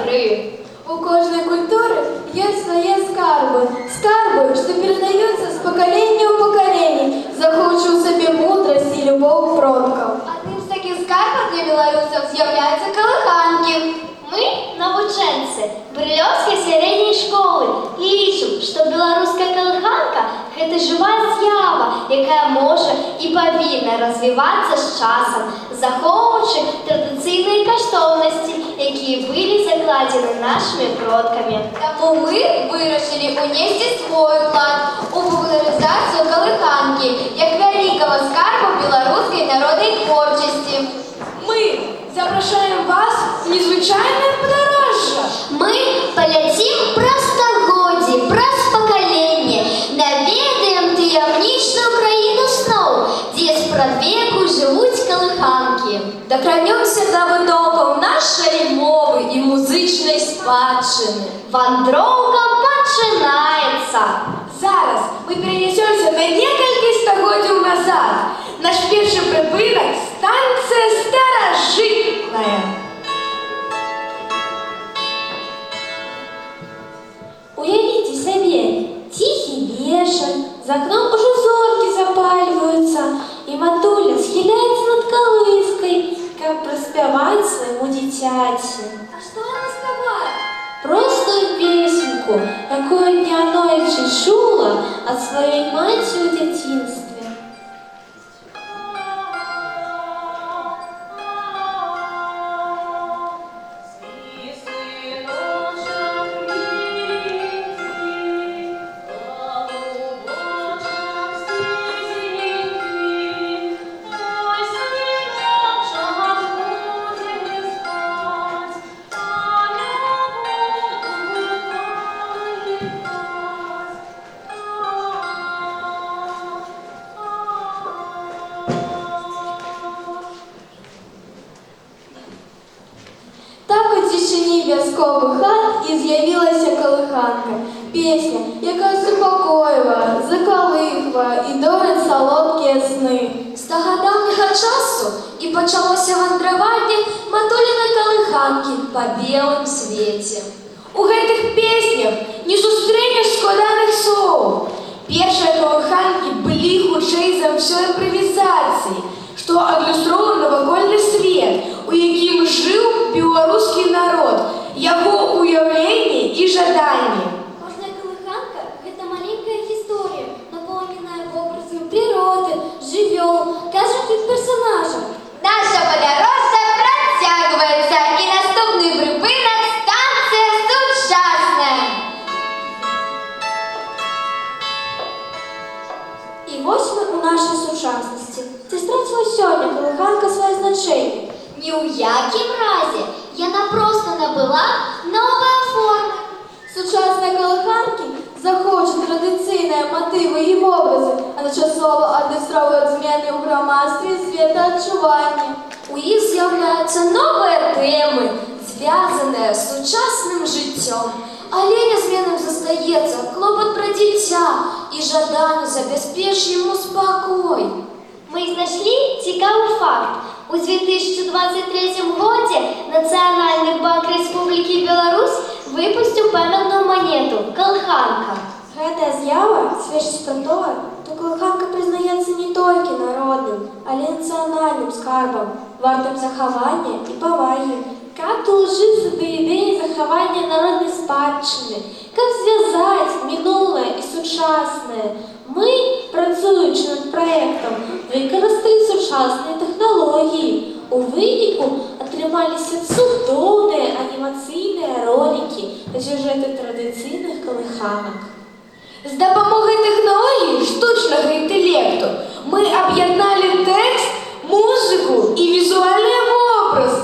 Сябры! У кожнай культуры ёсць свае скарбы. Скарбы, што перадаюцца з пакалення ў пакаленне, захоўваючы ў сабе мудрасць і любоў продкаў. Адным з такіх скарбаў для беларусаў з'яўляюцца калыханкі. Мы, навучэнцы Брылёўскай сярэдняй школы, лічым, што беларуская калыханка – гэта жывая з'ява, якая можа і павінна развівацца з часам, захоўваючы традыцыйныя каштоўнасці, якія былі закладзены нашымі продкамі. Таму мы вырашылі ўнесці свой уклад у папулярызацыю калыханкі як вялікага скарбу беларускай народнай творчасці. Мы запрашаем вас у незвычайнае падарожжа. Мы паляцім праз стагоддзі, праз пакаленні, наведаем таямнічную краіну сноў, дзе спрадвеку жывуць калыханкі. Дакранёмся да вытокаў нашай мовы і музычнай спадчыны. Вандроўка пачынаецца! Зараз мы перанясёмся на некалькі стагоддзяў назад. Наш першы прыпынак – станцыя Старажытная. Уявіце сабе, ціхі вечар, за акном ужо зоркі запальваюцца, і матуля схіляецца над калыскай, каб праспяваць свайму дзіцяці. А што яна спявае? Простую песеньку, якую неаднойчы чула ад сваёй маці ў дзяцінстве. Так у цішыні вясковых хат і з'явілася калыханка. Песня, якая супакойвае, закалыхвае і дорыць салодкія сны. З таго даўняга часу і пачалося вандраванне матулінай калыханкі па белым свеце. У гэтых песнях не сустрэнеш складаных слоў. Першыя калыханкі былі хутчэй за ўсё імправізацыяй, што адлюстроўвала навакольны свет, у якім жыў беларускі народ, яго ўяўленні і жаданні. Кожная калыханка – гэта маленькая гісторыя, напоўненая вобразамі прыроды, жывёл, казачных персанажаў. Наша падарожжа працягваецца, і наступны прыпынак – станцыя Сучасная. І вось мы ў нашай сучаснасці. Ці страціла сёння калыханка сваё значэнне? Ні ў якім разе, яна проста набыла новыя формы. Сучасныя калыханкі захоўваюць традыцыйныя матывы і вобразы, адначасова адлюстроўваюць змены ў грамадстве і светаадчуванні. У іх з'яўляюцца новыя тэмы, звязаныя з сучасным жыццём. Але нязменным застаецца клопат пра дзіця і жаданне забяспечыць яму спакой. Мы знайшлі цікавы факт. У 2023 годзе Нацыянальны банк Рэспублікі Беларусь выпусціў памятную манету «Калыханка». Гэтая з'ява сведчыць пра тое, што калыханка прызнаецца не толькі народным, але і нацыянальным скарбам, вартым захавання і павагі. Каб далучыцца да ідэі захавання народнай спадчыны, каб звязаць мінулае і сучаснае, мы, працуючы над праектам, выкарысталі сучасныя тэхналогіі. У выніку атрымаліся цудоўныя анімацыйныя ролікі на сюжэты традыцыйных калыханак. З дапамогай тэхналогій штучнага інтэлекту мы аб'ядналі тэкст, музыку і візуальны вобраз.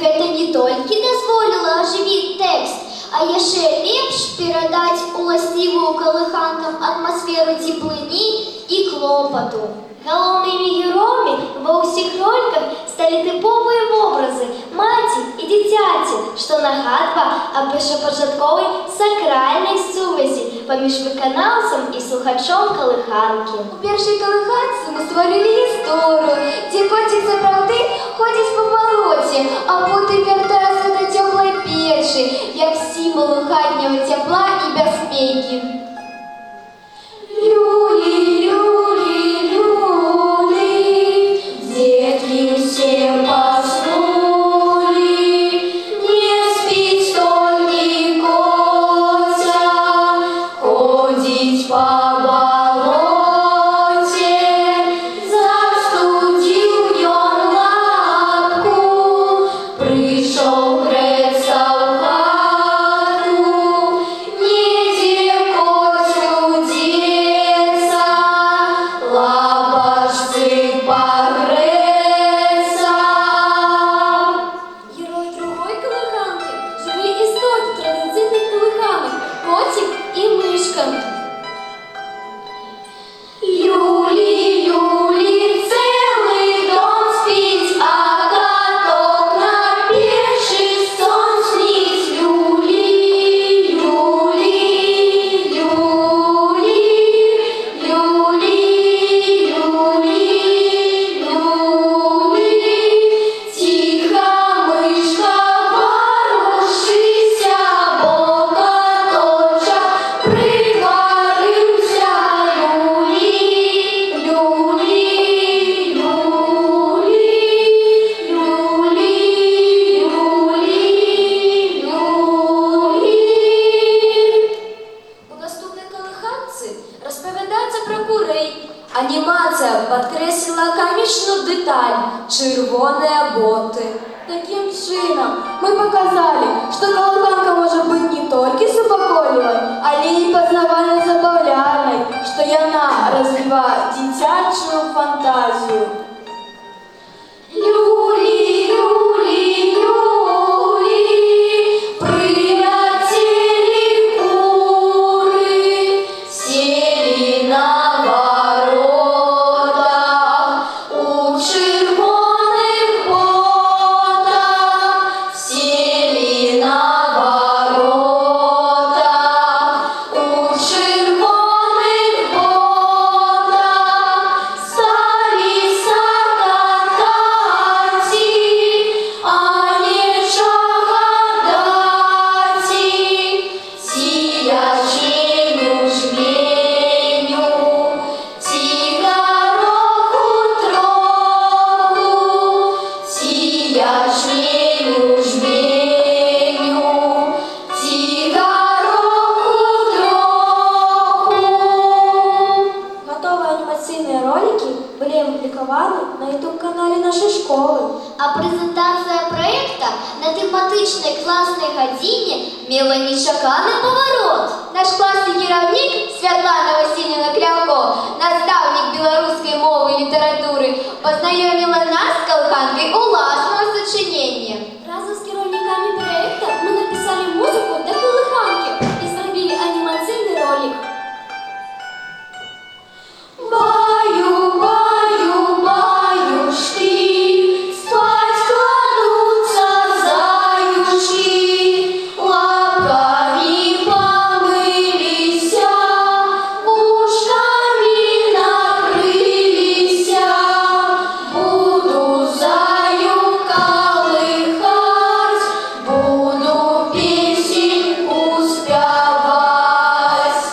Гэта не толькі дазволіла ажывіць тэкст, а яшчэ лепш перадаць уласцівую калыханкам атмасферу цеплыні і клопату. Галоўнымі героямі ва ўсіх роліках сталі тыповыя вобразы маці і дзіцяці, што нагадва аб першапачатковай сакральнай сувязі паміж выканаўцам і слухачом калыханкі. У першай калыханцы мы стварылі гісторыю, дзе коцік сапраўды ходзіць па балоце, а потым вяртаецца да цёплай печы. чырвоныя боты. Такім чынам, мы паказалі, што калыханка можа быць не толькі супакойлівай, але і пазнавальна-забаўляльнай, што яна развівае дзіцячую фантазію. Люлі, люлі, люлі, прыляцелі куры, селі на варотах, у чырвоных ботах, селі на варотах, у чырвоных ботах, сталі сакатаці, а нечага даці, ці ячменю жменю, ці гароху троху, ці ячменю жменю, ці гароху троху. Гатовыя анімацыйныя ролікі былі апублікаваны на YouTube-канале нашай школы. А прэзентацыя праекта на тэматычнай класнай гадзіне мела нечаканы паварот. Наш класны кіраўнік Святлана Васільеўна Кляўко, настаўнік беларускай мовы і літаратуры, пазнаёміла нас з калыханкай уласнага сачынення. Разам з кіраўнікамі праекта мы напісалі музыку да калыханкі і зрабілі анімацыйны ролік. Баю, баю, баюшкі, спаць кладуцца заюшкі, лапкамі памыліся, вушкамі накрыліся, буду заю калыхаць, буду песеньку спяваць.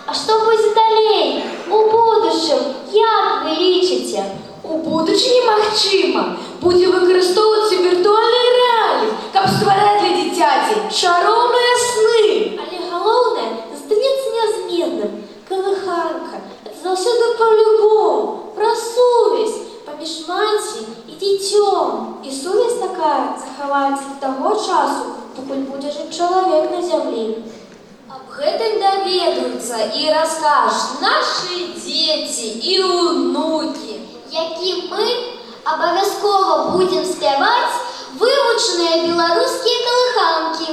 А што будзе далей? У будучым, як вы лічыце? У будучыні, магчыма, будзе выкарыстоўвацца віртуальная рэальнасць, каб ствараць для дзіцяці чароўныя сны. Але галоўнае застанецца нязменным. Калыханка – гэта заўсёды пра любоў, пра сувязь паміж маці і дзіцём. І сувязь такая захаваецца да таго часу, пакуль будзе жыць чалавек на зямлі. Аб гэтым даведаюцца і раскажуць нашы дзеці і ўнукі. Якім мы абавязкова будзем спяваць вывучаныя беларускія калыханкі.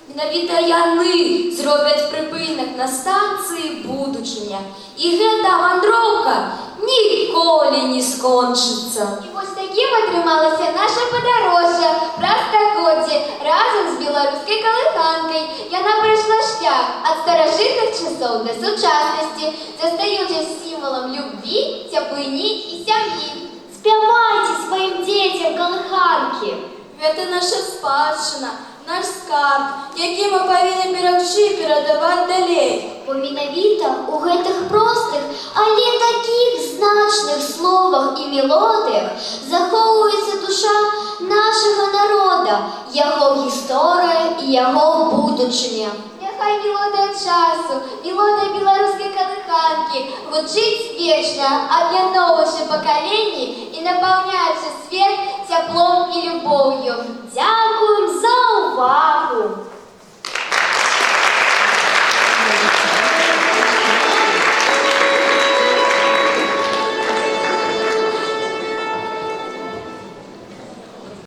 Менавіта яны зробяць прыпынак на станцыі будучыня. І гэта вандроўка ніколі не скончыцца. І вось такім атрымалася наша падарожжа праз стагоддзі разам з беларускай калыханкай. Яна прайшла шлях ад старажытных часоў да сучаснасці, застаючыся сімвалам любві, цеплыні і сям'і. Спявайце сваім дзецям калыханкі. Гэта наша спадчына, наш скарб, які мы павінны берагчы і перадаваць далей. Бо менавіта ў гэтых простых, але такіх значных словах і мелодыях захоўваецца душа нашага народа, яго гісторыя і яго будучыня. Няхай мелодыя часу, мелодыя беларускай калыханкі гучыць вечна, аб'ядноўваючы пакаленні і напаўняючы свет цяплом і любоўю.